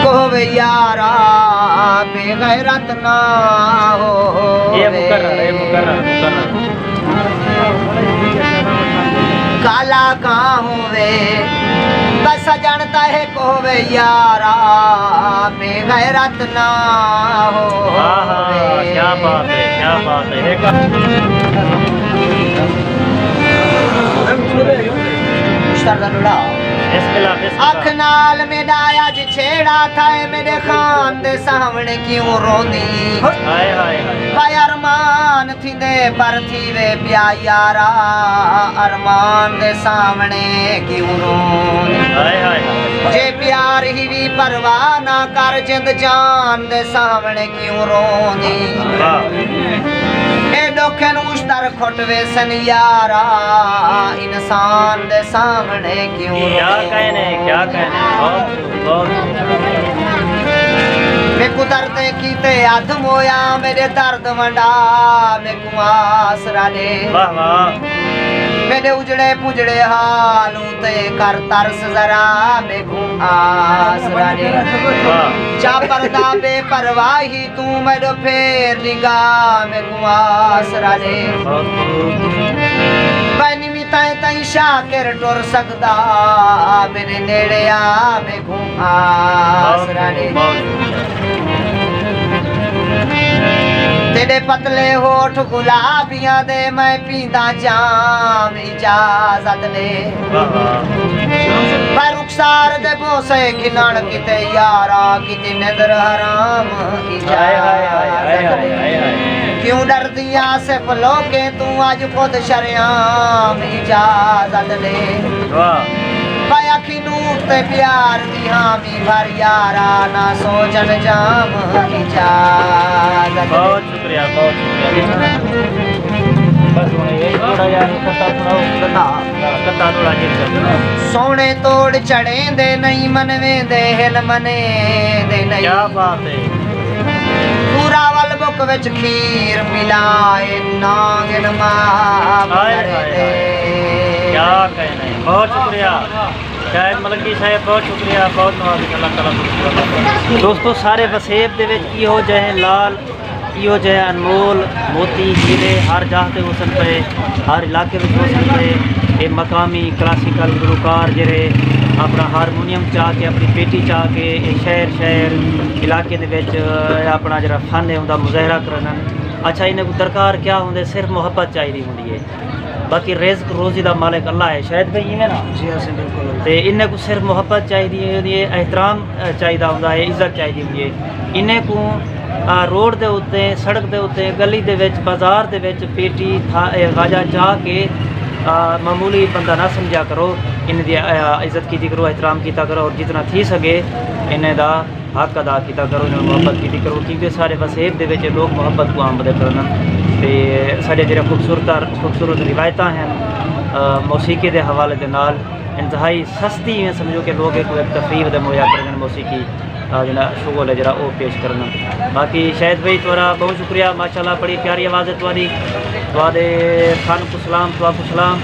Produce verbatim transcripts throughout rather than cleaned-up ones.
ہووے یارا، بے غیرت نہ ہووے۔ اے مقرر، اے مقرر، مقرر۔ کالا کاں ہووے، بس سڄݨ تاں ہک ہووے یارا، بے غیرت نہ ہووے۔ ہاں، ہاں، کیا بات ہے، کیا بات ہے۔ ہک مشتر دا ݙوہڑا۔ بسم اللہ، بسم اللہ۔ اکھ نال میݙا اڄ چھیڑا تھئے، میݙے خان دے سامݨے کیوں روندی؟ ہائے، ہائے، ہائے۔ ہائے ارمان تھیندے پر تھیوے پیا یارا، ارمان دے سامݨے کیوں روندی؟ ہائے، ہائے، ہائے۔ جے پیار ہیوی پرواہ نہ کر، جند جان دے سامݨے کیوں روندی؟ واہ۔ اے ݙکھ نوشتر کھٹ ویسن یارا، انسان دے سامݨے کیوں کیا روندی؟ کہنے، کیا کہنے۔ بہت، بہت۔ میکوں دردیں کیتے ادھ مویا، میݙے درد ونڈا، میکوں آسرا ݙے۔ واہ، واہ۔ میݙے اجڑے پجڑے حال اتے کر ترس ذرا، میکوں آسرا ݙے۔ واہ۔ چا پردہ بے پرواہی توں میݙو پھیر نگاہ، میکوں آسرا ݙے۔ بہت خوب۔ پینویں تائیں تائیں شاکر ٹر سڳدا، میݙے نیڑے آ، میکوں آسرا ݙے۔ بہت خوب۔ تیݙے پتلے ہوٹھ گلابیاں دے، میں پینداں جام، اجازت ݙے۔ واہ، واہ۔ میں رخسار دے بوسے گھنݨ کیتے یارا، کیتی نندر حرام، ہائے، ہائے، ہائے، ہائے، اجازت ݙے۔ ہائے، ہائے، ہائے۔ کیوں ݙردی آں صرف لوکیں توں، اڄ خود شریعام، اجازت ݙے۔ واہ۔ میں اکھیں نور تے پیار دی حامی بھر یارا، نہ سوچن جام، اجازت ݙے۔ بہت شکریہ، بہت شکریہ۔ بس ہݨ اے تھوڑا جہا کتا سݨاؤ۔ کتا۔ ہاں، کتا تھوڑا جہا۔ سوہݨے توڑ چڑھیندے نئیں، منویندے ہن، منیندے نئیں۔ کیا بات ہے۔ پورا ول بک وچ کھیر ملائے، نانگن ماں ہائے، ہائے، بکرے ہائے۔ دے۔ کیا کہنے۔ بہت شکریہ۔ شاہد ملنگی صاحب، بہت شکریہ، بہت نوازش، اللہ تعالیٰ توں۔ دوستو، سارے وسیب دے وچ ایہو جہے لال، ایہو جہے انمول موتی ہیرے ہر جاہ تے ہوسن پئے، ہر علاقے وچ ہوسن پئے۔ اے مقامی کلاسیکل گلوکار جیڑھے اپݨا ہارمونیم چا کے، اپݨی پیٹی چا کے، اے شہر شہر، علاقے دے وچ اپݨا جیڑھا فن ہے، اوندا مظاہرہ کرن۔ اچھا، انہیں کوں درکار کیا ہوندے؟ صرف محبت چاہیدی ہوندی ہے۔ باقی رزق روزی دا مالک اللہ ہے۔ شاہد بھائی، ایویں نا؟ جی ہاں سئیں، بالکل۔ تے انہیں کوں صرف محبت چاہیدی ہوندی ہے، احترام، اے، چاہیدا ہوندا ہے، عزت چاہیدی ہوندی ہے۔ انہیں کوں، آ، روڈ دے اتے، سڑک دے اتے، گلی دے وچ، بازار دے وچ پیٹی تھا، اے، واجہ چا کے، آ، معمولی بندہ نہ سمجھا کرو۔ انہیں دی، آ، عزت کیتی کرو، احترام کیتا کرو، اور جتنا تھی سکے انہیں دا حق ادا کیتا کرو، انہاں نال محبت کیتی کرو، کیونکہ سارے وسیب دے وچ لوگ محبت کوں عام بدے کرن۔ تے ساݙے جیڑھے خوبصورت، خوبصورت روایتاں ہن، آ، موسیقی دے حوالے دے نال انتہائی سستی، ایویں سمجھو کہ لوگ ایک، ایک تفریح دے مہیا کردن موسیقی، آ، جیڑھا شغل ہے جیڑھا او پیش کرن۔ باقی شاہد بھائی، تہاݙا بہت شکریہ، ماشاءاللہ بڑی پیاری آواز ہے تہاݙی۔ تہاݙے فن کوں سلام، تہاکوں سلام۔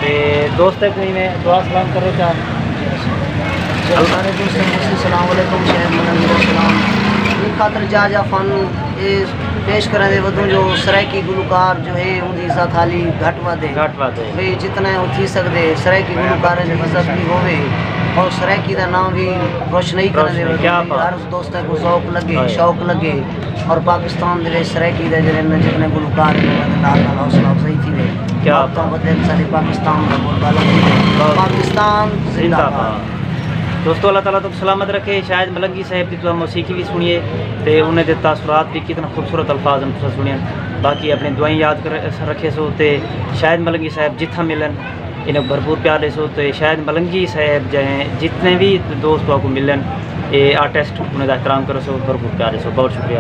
تے دوستیں کوں ایویں دعا سلام کرو چا۔ جی، سارے دوستیں کوں السلام علیکم، شاہد ملنگی دا سلام۔ ایں خاطر جا جا فن اے پیش کرݨ دے ودوں جو سرائیکی گلوکار جو ہے، اوندی عزت حالی گھٹ ودھ ہے۔ گھٹ ودھ ہے۔ بھئی جتنا او تھی سڳدے، سرائیکی گلوکاریں دی عزت بھی ہووے اور سرائیکی دا ناں بھی روشنائی کرݨ دے ودوں۔ کیا بات۔ ہر دوستاں کوں ذوق لڳے، ہائے۔ شوق لڳے اور پاکستان دے وچ سرائیکی دے جیڑھے نے جتنے گلوکار ہن، انہاں دے نال نال حوصلہ افزائی تھیوے۔ کیا بات۔ سب توں ودھیک ساݙے پاکستان دا بول بالا تھیوے۔ بہت پاکستان زندہ زندہ باد۔ باد۔ دوستو، اللہ تعالیٰ تہاکوں سلامت رکھے۔ شاہد ملنگی صاحب دی تساں موسیقی بھی سݨیے تے انہیں دے تاثرات بھی، کتنا خوبصورت الفاظ ہن تساں سݨیے۔ باقی اپݨی دعائیں یاد کر، رکھیسو تے شاہد ملنگی صاحب جتھاں ملن، انہیں بھرپور پیار ݙیسو تے شاہد ملنگی صاحب جیڑھے جتنے بھی دوست تہاکوں ملن، اے آرٹسٹ، انہیں دا احترام کریسو، بھرپور پیار ݙیسو۔ بہت شکریہ۔